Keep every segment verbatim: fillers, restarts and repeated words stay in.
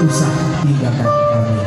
Usah tinggakan kami.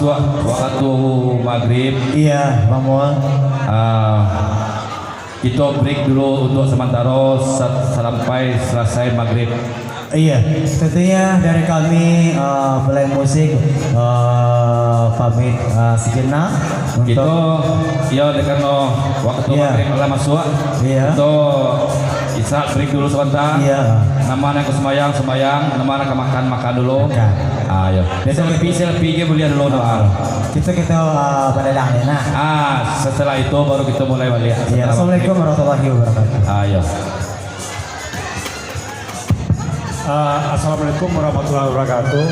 Waktu maghrib. Iya, Bang Mul. Ah, kita break dulu untuk sementara sa-, sampai selesai maghrib. Iya, tentunya dari kami, eh, Belai Musik, eh, pamit, eh, sejenak untuk Kita, ya, karena waktu Iya. maghrib lah masuk. Iya. Kita Isa break dulu sebentar. Iya. Nama nak ke sembayang, sembayang. Nama nak ke makan, makan dulu. Makan. Ah, ya. Selfie, selfie ke boleh dulu, Ah. Kita, kita, ah, balalang ya, nah. Ah, setelah itu baru kita mulai balik. Iya. Setelah Assalamualaikum maghrib. warahmatullahi wabarakatuh. Ah, ya. Ah, Assalamualaikum warahmatullahi wabarakatuh.